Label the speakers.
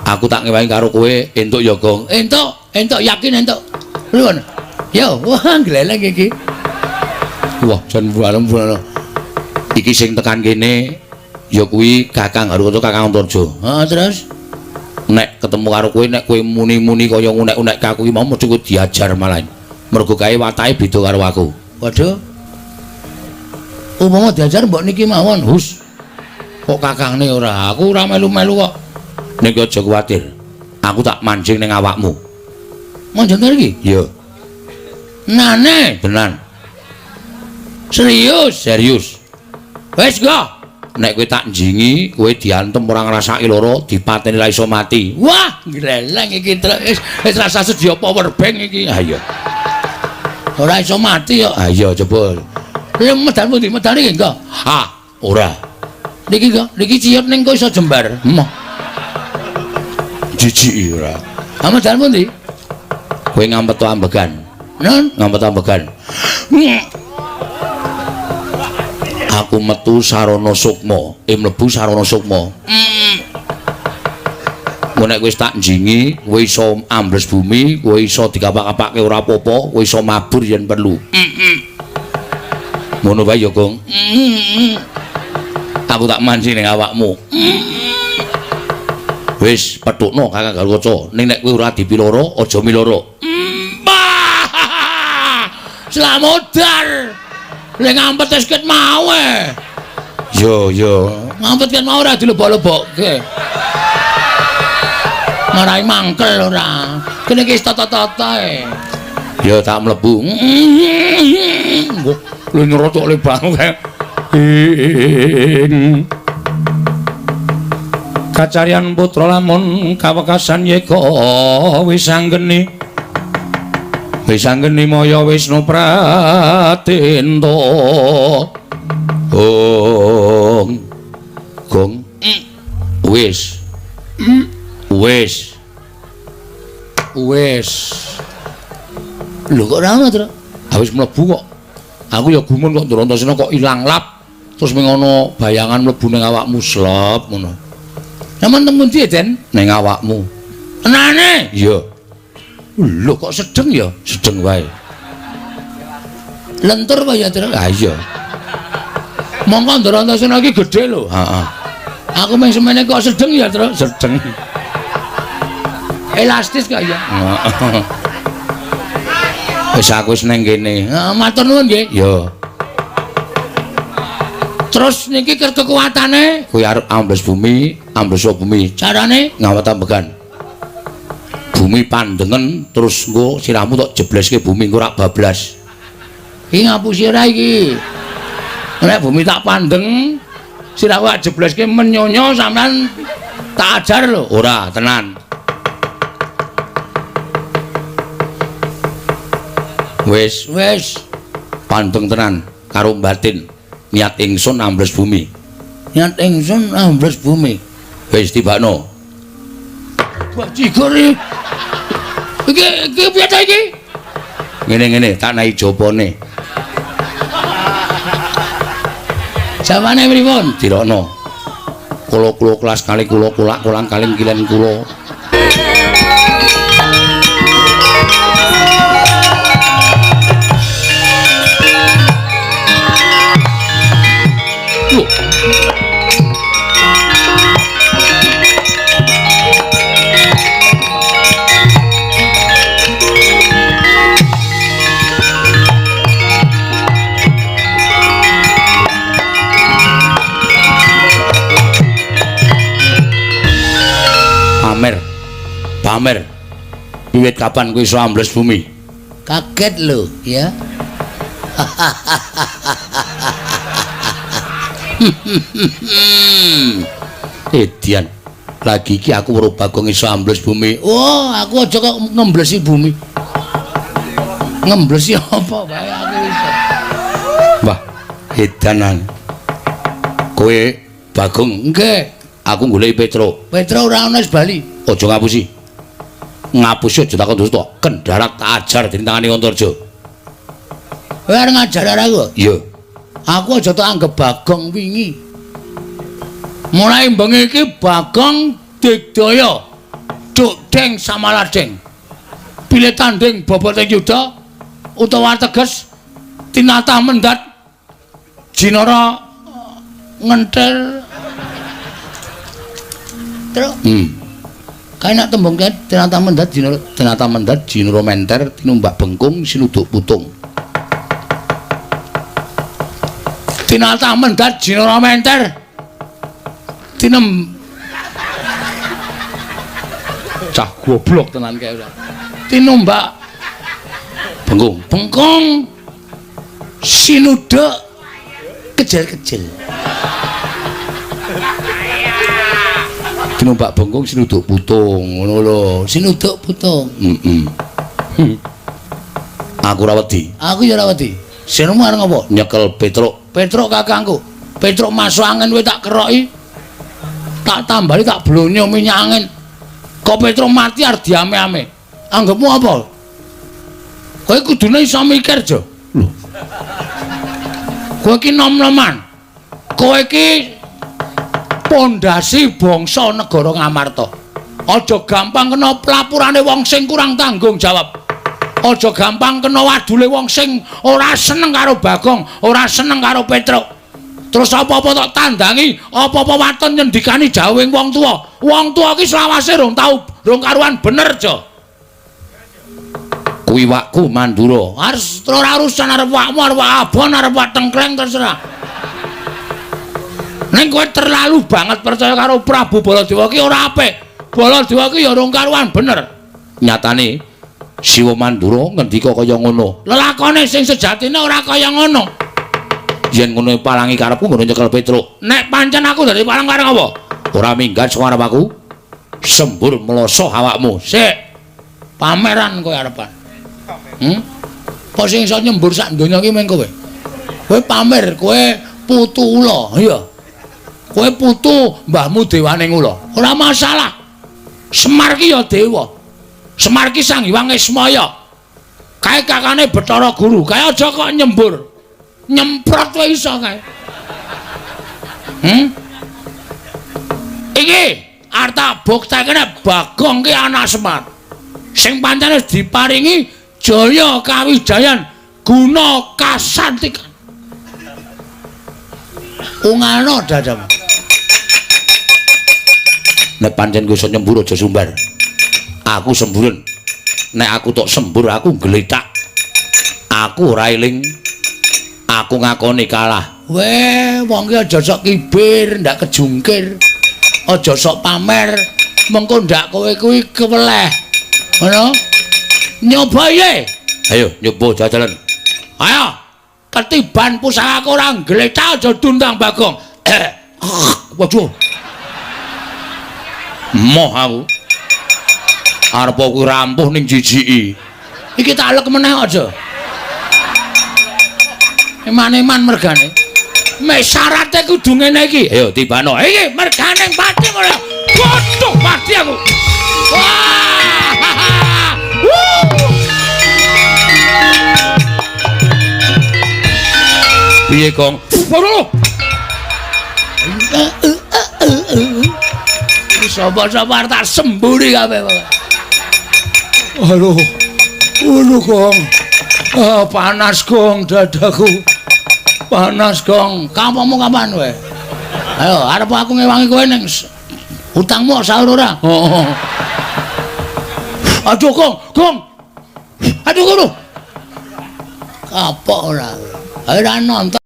Speaker 1: Aku tak ngewangi karo kowe entuk ya, Gong. Entuk, entuk yakin entuk. Nuwun. Yo, wah gleleng iki. Wah, jan walem. Iki sing tekan kene ya kuwi Kakang Harukaca, Kakang Antarja. Heeh, terus nek ketemu karo kowe, nek kowe muni-muni kaya ngunek-unek aku iki mau mesti kowe diajar malah. Mergo kae watake beda karo aku. Waduh. Umpama diajar mbok niki mawon, hus. Kok kakangne ora, aku ora melu-melu kok. Nek aja kuwatir. Aku tak mancing ning awakmu. Manjing iki? Iya. Nane, tenan. Serius, serius. Wis go. Nek kowe tak njingi, kowe diantem ora ngrasake lara, dipateni ra iso mati. Wah, gleleng iki wis wis rasa sedia power bank iki. Ha iya. Ora iso mati kok. Ha iya coba. Lha medal pundi? Medal iki engko. Ha, ora. Niki kok, niki ciyut ning kok iso jembar. Emoh. Jijiki ora. Ha medal pundi? Kowe ngampet ambegan. Nun, ngampet ambegan. Aku metu sarana sukma, mlebu sarana sukma. Engko nek wis tak njingi, kowe iso ambles bumi, kowe iso dikapak-kapake ora apa-apa, kowe iso mabur yen perlu. Ngono wae ya, Gong. Aku tak mancing ning awakmu. Wis petukno Kakang Garukaca, ning nek kowe ora dipiloro, aja miloro. Slamodar. Lek ngampet wis ket mau e. Yo yo, ngampet ket mau ora dilebok-lebokke. Marai mangkel ora. Kene iki wis tata-tata e. Ya tak mlebu. Lho nyerocok le bangu kae. Kacaryan putra lamun kawekasan yeka wis anggeni. Wis anggeni maya Wisnu Pratenta. Gong. Gong. Wis. Wis. Wis. Lho kok ora ono, Tru? Ha wis mlebu kok. Aku ya gumun kok Ndrantasena kok ilang lap. Terus ming ana bayangan mlebu ning awakmu slep ngono. Sampeyan teng pundi, Den? Ning awakmu. Tenane? Iya. Lho kok sedeng ya? Sedeng wae. Lentur apa ya, Tru? Ha iya. Mongko Ndrantasena iki gedhe lho. Heeh. Aku mung semene kok sedeng ya, Tru? Sedeng. Elastis kok ya. Heeh. Wis aku wis ning kene. Heeh, matur nuwun nggih. Ya. Terus niki kekuatane kowe arep ambles bumi, ambles bumi. Carane ngawet ambegan. Bumi pandengen terus engko sirahmu tok jebleske bumi engko rak bablas. Iki ngapusi ora iki? Nek bumi tak pandeng, sirahku tak jebleske menyonyo sampean tak ajar lho. Ora, tenan. Wis, wis. Pandeng tenan karo batin. Niat ingsun ambles bumi. Niat ingsun ambles bumi. Wis tibakno. Bajigur iki. Iki iki piye ta iki? Ngene-ngene tak naik jopone. Jawane pripun? Dirokno. Kula-kula kelas kali kula kulak kolang kaling kilen kula. Pamer. Pamer. Wiwit kapan kowe iso ambles bumi?
Speaker 2: Kaget lho, ya.
Speaker 1: Edian. Lagi iki aku weruh Bagong iso ambles bumi.
Speaker 2: Oh, aku aja kok ngemblesi bumi. Ngemblesi apa wae aku iso.
Speaker 1: Wah, edanan. Kowe Bagong,
Speaker 2: nggih.
Speaker 1: Aku goleki Petro.
Speaker 2: Petro ora ana wis bali.
Speaker 1: Aja ngapusi. Ngapusi aja takon dusta. Kendharat tak ajar dening tangane Antarja.
Speaker 2: Kowe arep ngajar aku?
Speaker 1: Iya.
Speaker 2: Aku aja tak anggep Bagong wingi. Mulai bengi iki Bagong digdaya.
Speaker 1: Duk deng samaladeng. Pilih tanding boboting yuda utawa teges tinatah mendat jinara ngentel. Truk. Kae nek tembung kae tinatah mendat jinara, tinatah mendat jinara menter tinumbak bengkung sinuduk putung. Tinatah mendat jinara menter tinem cah goblok tenan kae ora. Tinumbak bengkung, bengkung sinuduk kejel-kejel. Tinumbak bengkung sinuduk putung ngono lho, sinuduk putung. Heeh. Aku ora wedi. Aku ya ora wedi. Sinemu arep ngopo? Nyekel Petruk. Petruk kakangku. Petruk masuk angin kowe tak keroki. Tak tambali tak blonyo minyak angin. Kok Petruk mati arep diame-ame. Anggepmu apa? Kowe kudune iso mikir, Jo. Lho. Kowe iki nom-noman. Kowe iki pondasi bangsa negara Ngamarta. Aja gampang kena pelapurane wong sing kurang tanggung jawab. Aja gampang kena wadule wong sing ora seneng karo Bagong, ora seneng karo Petruk. Terus apa-apa tok tandangi, apa-apa waton nyendikani jawing wong tuwa. Wong tuwa iki selawase rong tau, rong karuan bener, Jo. Kuwi wakku Mandura. Arep ora urusan arep wakmu, arep wak abon, arep wak tengkleng terserah. Ning kowe terlalu banget percaya karo Prabu Baladewa ki ora apik. Baladewa ki ya rong karuan bener. Nyatane Siwa Mandura ngendika kaya ngono. Lelakone sing sejatine ora kaya ngono. Yen ngono palangi karepku ngono nyekel Petruk. Nek pancen aku dadi palang karep apa? Ora minggat saka arep aku. Sembur mloso awakmu. Sik. Pameran kowe arepan. Apa sing iso nyembur sak donya iki meng kowe? Kowe pamer, kowe putu ula, iya. Kowe putu mbahmu dewane ula. Ora masalah. Semar ki ya dewa. Semar ki Sang Hyang Ismaya. Kae kakane Bathara Guru. Kae aja kok nyembur. Nyemprot wae iso kae. Iki arep tak buktekne Bagong ki anak Semar. Sing pancen wis diparingi jaya kawijayan guna kasantikan. Ungano dadamu. Nek pancen kowe iso nyembur aja sumbar. Aku semburen. Nek aku tok sembur aku gletak. Aku ora eling. Aku ngakoni kalah. Weh, wong ki aja sok kibir, ndak kejungkir. Aja sok pamer, mengko ndak kowe kuwi keweleh. Ngono? Nyoba ye. Ayo nyoba jajalan. Ayo. Ketiban pusakaku ora gletak aja dundang Bagong. Waduh. Moh aku. Arep kuwi rampuh ning jijiki. Iki tak lek meneh aja. Eman-eman mergane. Mek syarate kudu ngene iki. Ayo tibano. Iki mergane pati ora. Waduh, mati aku. Wah. Piye, Kong? Waduh. Iki sapa-sapa tak semburi kabeh. Aduh. Aduh, Kong. Ah, panas, Kong, dadaku. Panas, Kong. Kampungmu kapan kowe? Ayo, arep aku ngewangi kowe ning utangmu sahur ora? Oh. Aduh, Kong, Kong. Aduh, Kong. Kapok ora. Ayo ora nonton.